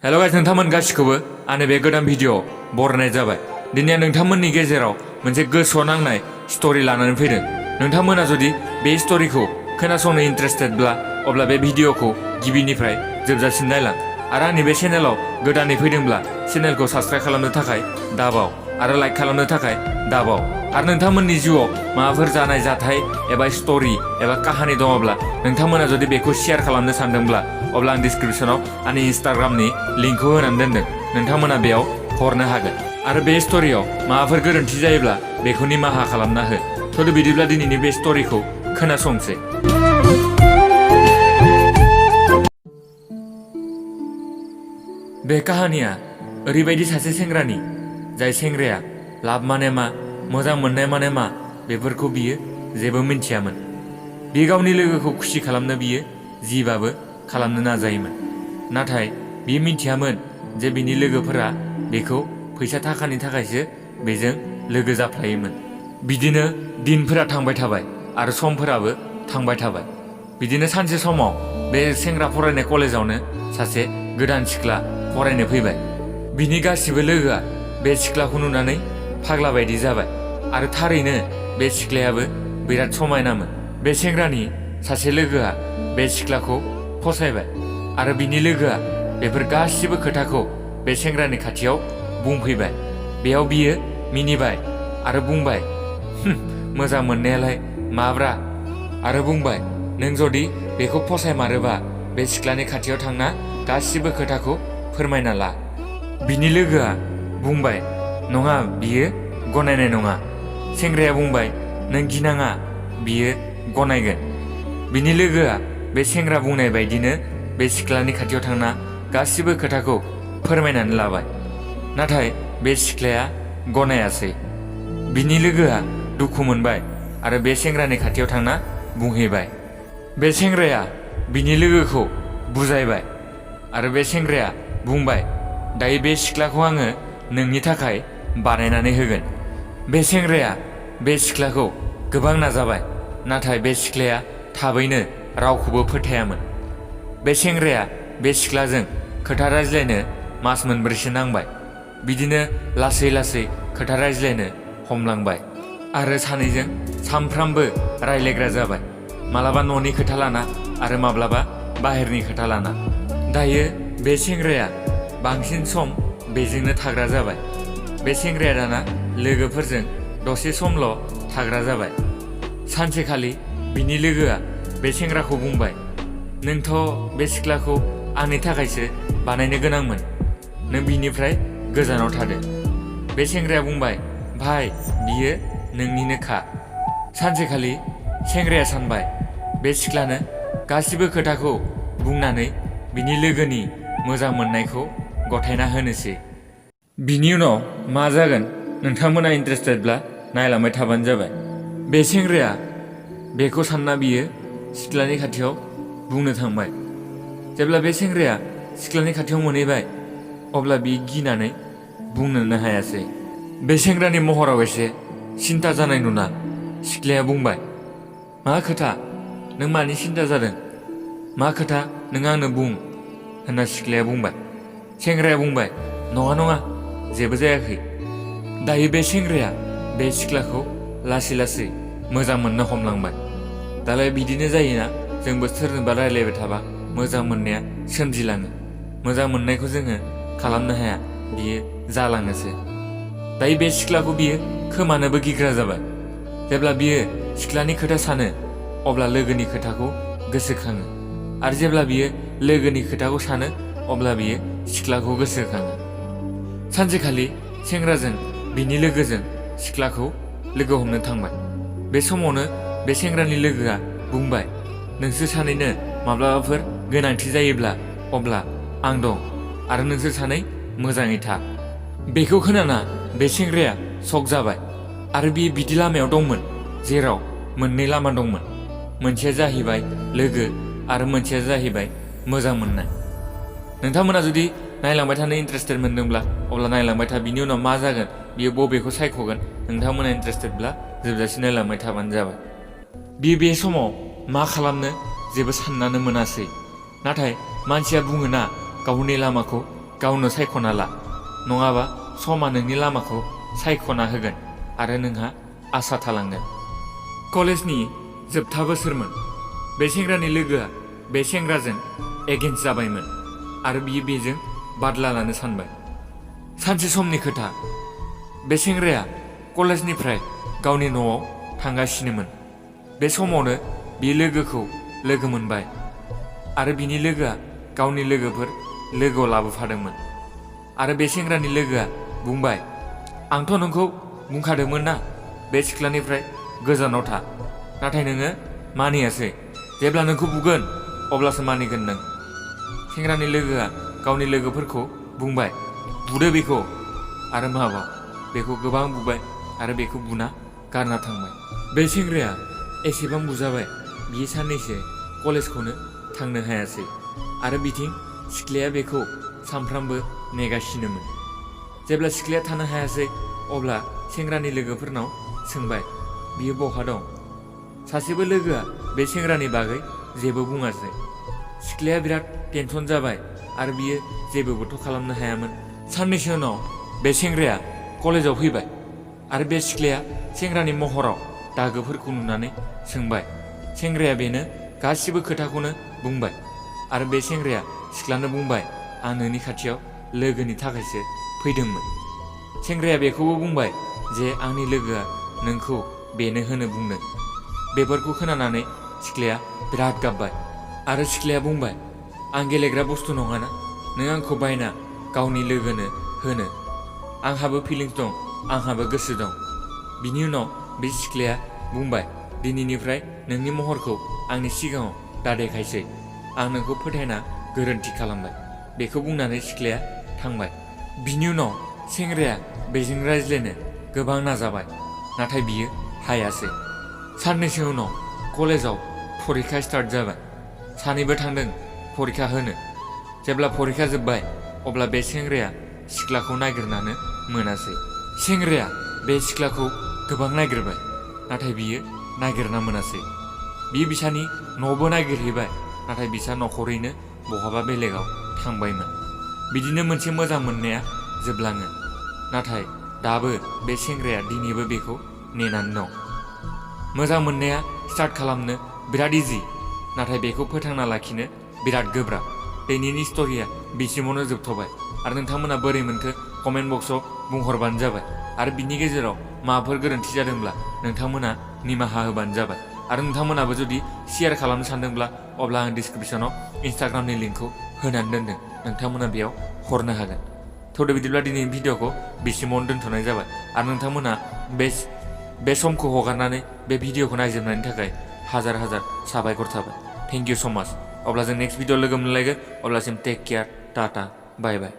हेल' guys, नोंथांमोन गासिखौबो आंनि बे गोदान भिडिअ बरायनाय जाबाय। दिनै आं नोंथांमोननि गेजेराव मोनसे गोसोआव नांनाय स्टोरी लानानै फैदों। नोंथांमोना जुदि बे स्टोरीखौ खोनासंनो इन्टारेस्टेडब्ला अब्ला बे भिडिअखौ गिबिनिफ्राय जोबजासिम नायलां। आरो आंनि बे चेनेलाव गोदानै फैदोंब्ला चेनेलखौ साबस्क्राइब खालामनो थाखाय दाबाव आरो लाइक खालामनो थाखाय दाबाव। आरो नोंथांमोननि जिउआव माबाफोर जानाय जाथाय एबा स्टोरी एबा काहानि दङब्ला नोंथांमोना जुदि बेखौ शेयार खालामनो सानदोंब्ला अब्ला आं डिसक्रिपसनाव आंनि इन्स्टाग्रामनि लिंकखौ होनानै दोनदों। नोंथांमोना बेयाव हरनो हागोन। आरो बे स्टोरीयाव माबाफोर गोरोन्थि जायोब्ला बेखौ निमाहा खालामना हो। थ' बिदिब्ला दिनैनि बे स्टोरीखौ खोनासंसै। बे काहानिया ओरैबायदि सासे सेंग्रानि, जाय सेंग्राया लाभ माने मा, मोजां मोननाय माने मा बेफोरखौ बियो जेबो मिन्थियामोन। बे गावनि लोगोखौ खुसि खालामनो बियो जिबाबो खालामनो नाजायोमोन। नाथाय बियो मिन्थियामोन जे बिनि लोगोफोरा बेखौ फैसा थाखानि थाखायसो बेजों लोगो जाफ्लायोमोन। बिदिनो दिनफोरा थांबाय थाबाय आरो समफोराबो थांबाय थाबाय। बिदिनो सानसे समाव बे सेंग्रा फरायनाय कलेजावनो सासे गोदान सिख्ला फरायनो फैबाय। बिनि गासिबो लोगोआ बे सिख्लाखौ नुनानै फाग्ला बायदि जाबाय। आरो थारैनो बे सिख्लायाबो बिराद समायनामोन। बे सेंग्रानि सासे लोगोआ बे सिख्लाखौ फसायबाय आरो बिनि लोगोआ बेफोर गासिबो खोथाखौ बे सेंग्रानि खाथियाव बुंफैबाय। बेयाव बियो मिनिबाय आरो बुंबाय, मोजां मोननायालाय माब्रा, आरो बुंबाय, नों जुदि बेखौ फसायमारोबा बे सिख्लानि खाथियाव थांना गासिबो खोथाखौ फोरमायना ला। बिनि लोगोआ बुंबाय, नङा, बियो गनायनाय नङा। सेंग्राया बुंबाय, नों गिनाङा, बियो गनायगोन। बिनि लोगोआ बे सेंग्रा बुंनाय बायदिनो बे सिख्लानि खाथियाव थांना गासिबो खोथाखौ फोरमायनानै लाबाय। नाथाय बे सिख्लाया गनायासै। बिनि लोगोआ दुखु मोनबाय आरो बे सेंग्रानि खाथियाव थांना बुंहैबाय। बे सेंग्राया बिनि लोगोखौ बुजायबाय आरो बे सेंग्राया बुंबाय, दायो बे सिख्लाखौ आङो नोंनि थाखाय बानायनानै होगोन। बे सेंग्राया बे सिख्लाखौ गोबां नाजाबाय, नाथाय बे सिख्लाया थाबैनो रावखौबो फोथायामोन। बे सेंग्राया बे सिख्लाजों खोथा रायज्लायनो मास मोनब्रैसो नांबाय। बिदिनो लासै लासै खोथा रायज्लायनो हमलांबाय आरो सानैजों सानफ्रामबो रायज्लायग्रा जाबाय। मालाबा न'नि खोथा लाना आरो माब्लाबा बाहेरनि खोथा लाना। दायो बे सेंग्राया बांसिन सम बेजोंनो थाग्रा जाबाय। बे सेंग्राया दाना लोगोफोरजों दसे समल' थाग्रा जाबाय। सानसेखालि बिनि लोगोआ बे सेंग्राखौ बुंबाय, नोंथ' बे सिख्लाखौ आंनि थाखायसो बानायनो गोनांमोन, नों बिनिफ्राय गोजानाव थादो। बे सेंग्राया बुंबाय, भाइ, बियो नोंनिनोखा। सानसेखालि सेंग्राया सानबाय, बे सिख्लानो गासिबो खोथाखौ बुंनानै बिनि लोगोनि मोजां मोननायखौ गथायना होनोसै। बिनि उनाव मा जागोन नोंथांमोना इन्टारेस्टेडब्ला नायलांबाय थाबानो जाबाय। बे सेंग्राया बेखौ सानना बियो सिख्लानि खाथियाव बुंनो थांबाय। जेब्ला बे सेंग्राया सिख्लानि खाथियाव मोनहैबाय अब्ला बियो गिनानै बुंनोनो हायासै। बे सेंग्रानि महराव एसे सिन्था जानाय नुना सिख्लाया बुंबाय, मा खोथा, नों मानि सिन्था जादों, मा खोथा नों आंनो बुं होनना सिख्लाया बुंबाय। सेंग्राया बुंबाय, नङा नङा, जेबो जायाखै। दायो बे सेंग्राया बे सिख्लाखौ लासै लासै मोजां मोननो हमलांबाय। दालाय बिदिनो जायोना, जोंबो सोरजोंबा रायज्लायबाय थाबा मोजां मोननाया सोमजिलाङो। मोजां मोननायखौ जोङो खालामनो हाया, बियो जालाङोसो। दायो बे सिख्लाखौ बियो खोमानोबो गिग्रा जाबाय। जेब्ला बियो सिख्लानि खोथा सानो अब्ला लोगोनि खोथाखौ गोसोखाङो, आरो जेब्ला बियो लोगोनि खोथाखौ सानो अब्ला बियो सिख्लाखौ गोसोखाङो। सानसेखालि सेंग्राजों बिनि लोगोजों सिख्लाखौ लोगो हमनो थांबाय। बे समावनो बे सेंग्रानि लोगोआ बुंबाय, नोंसोर सानैनो माब्लाबाफोर गोनांथि जायोब्ला अब्ला आं दं आरो नोंसोर सानै मोजाङै था। बेखौ खोनाना बे सेंग्राया शक जाबाय आरो बियो बिदि लामायाव दंमोन जेराव मोननै लामा दंमोन। मोनसेया जाहैबाय लोगो आरो मोनसेया जाहैबाय मोजां मोननाय। नोंथांमोना जुदि नायलांबाय थानो इन्टारेस्टेड मोनदोंब्ला अब्ला नायलांबाय था। बिनि उनाव मा जागोन बियो बबेखौ सायख'गोन नोंथांमोना इन्टारेस्टेडब्ला जोबजासिम नायलांबाय थाबानो जाबाय। बियो बे समाव मा खालामनो जेबो साननानो मोनासै। नाथाय मानसिया बुङोना गावनि लामाखौ गावनो सायख'ना ला, नङाबा समा नोंनि लामाखौ सायख'ना होगोन आरो नोंहा आसा थालांगोन। कलेजनि जोबथा बोसोरमोन। बे सेंग्रानि लोगोआ बे सेंग्राजों एगेन्स्ट जाबायमोन आरो बियो बेजों बादला लानो सानबाय। सानसे समनि खोथा, बे सेंग्राया कलेजनिफ्राय गावनि न'आव थांगासिनोमोन। बे समावनो बे लोगोखौ लोगो मोनबाय आरो बिनि लोगोआ गावनि लोगोफोर लोगोआव लाबोफादोंमोन आरो बे सेंग्रानि लोगोआ बुंबाय, आंथ' नोंखौ बुंखादोंमोन ना बे सिख्लानिफ्राय गोजानाव था, नाथाय नोङो मानियासै। जेब्ला नोंखौ बुगोन अब्लासो मानिगोन नों। सेंग्रानि लोगोआ गावनि लोगोफोरखौ बुंबाय, बुदो बेखौ, आरो माबा बेखौ गोबां बुबाय आरो बेखौ बुना गारना थांबाय। बे सेंग्राया एसेबां बुजाबाय बियो साननैसो कलेजखौनो थांनो हायासै आरो बिथिं सिख्लाया बेखौ सानफ्रामबो नेगासिनोमोन। जेब्ला सिख्लाया थानो हायासै अब्ला सेंग्रानि लोगोफोरनाव सोंबाय, बियो बहा दं? सासेबो लोगोआ बे सेंग्रानि बागै जेबो बुङासै। सिख्लाया बिराद टेनसन जाबाय आरो बियो जेबोबोथ' खालामनो हायामोन। साननैसो उनाव बे सेंग्राया कलेजाव फैबाय आरो बे सिख्लाया सेंग्रानि महराव दागोफोरखौ नुनानै सोंबाय। सेंग्राया बेनो गासिबो खोथाखौनो बुंबाय आरो बे सेंग्राया सिख्लानो बुंबाय, आं नोंनि खाथियाव लोगोनि थाखायसो फैदोंमोन। सेंग्राया बेखौबो बुंबाय जे आंनि लोगोआ नोंखौ बेनो होनो बुंदों। बेफोरखौ खोनानानै सिख्लाया बिराद गाबबाय आरो सिख्लाया बुंबाय, आं गेलेग्रा बुस्थु नङाना नों आंखौ बायना गावनि लोगोनो होनो। आंहाबो फिलिंस दं, आंहाबो गोसो दं। बिनि उनाव बे सिख्लाया बुंबाय, दिनैनिफ्राय नोंनि महरखौ आंनि सिगाङाव दादेखायसै, आं नोंखौ फोथायना गोरोन्थि खालामबाय। बेखौ बुंनानै सिख्लाया थांबाय। बिनि उनाव सेंग्राया बेजों रायज्लायनो गोबां नाजाबाय, नाथाय बियो हायासै। साननैसो उनाव कलेजाव फरिखा स्टार्ट जाबाय। सानैबो थांदों फरिखा होनो। जेब्ला फरिखा जोब्बाय अब्ला बे सेंग्राया सिख्लाखौ नागिरनानो मोनासै। सेंग्राया बे सिख्लाखौ गोबां नागिरबाय, नाथाय बियो नागिरना मोनासै। बियो बिसानि न'बो नागिरहैबाय, नाथाय बिसा न'खरैनो बहाबा बेलेगाव थांबायमोन। बिदिनो मोनसे मोजां मोननाया जोबलाङो, नाथाय दाबो बे सेंग्राया दिनैबो बेखौ नेनानै दं। मोजां मोननाया स्टार्ट खालामनो बिराद इजि, नाथाय बेखौ फोथांना लाखिनो बिराद गोब्राब। दिनैनि स्ट'रिया बिसिमावनो जोबथ'बाय आरो नोंथांमोना बोरै मोनखो कमेन्ट बक्सआव बुंहरबानो जाबाय आरो बिनि गेजेराव माबाफोर गोरोन्थि जादोंब्ला नोंथांमोना निमाहा होबानो जाबाय। आरो नोंथांमोनाबो जुदि शेयार खालामनो सानदोंब्ला अब्ला आं डिसक्रिपसनाव इन्स्टाग्रामनि लिंकखौ होनानै दोनदों, नोंथांमोना बेयाव हरनो हागोन। थौदो बिदिब्ला दिनैनि भिडिअखौ बिसिमावनो दोनथ'नाय जाबाय आरो नोंथांमोना बे समखौ हगारनानै बे भिडिअखौ नायजोबनायनि थाखाय हाजार हाजार साबायखर थाबाय। थेंक इउ स' माच। अब्ला जों नेक्स्ट भिडिअ लोगो मोनलायगोन। अब्लासिम टेक केयार, टाटा, बाय बाय।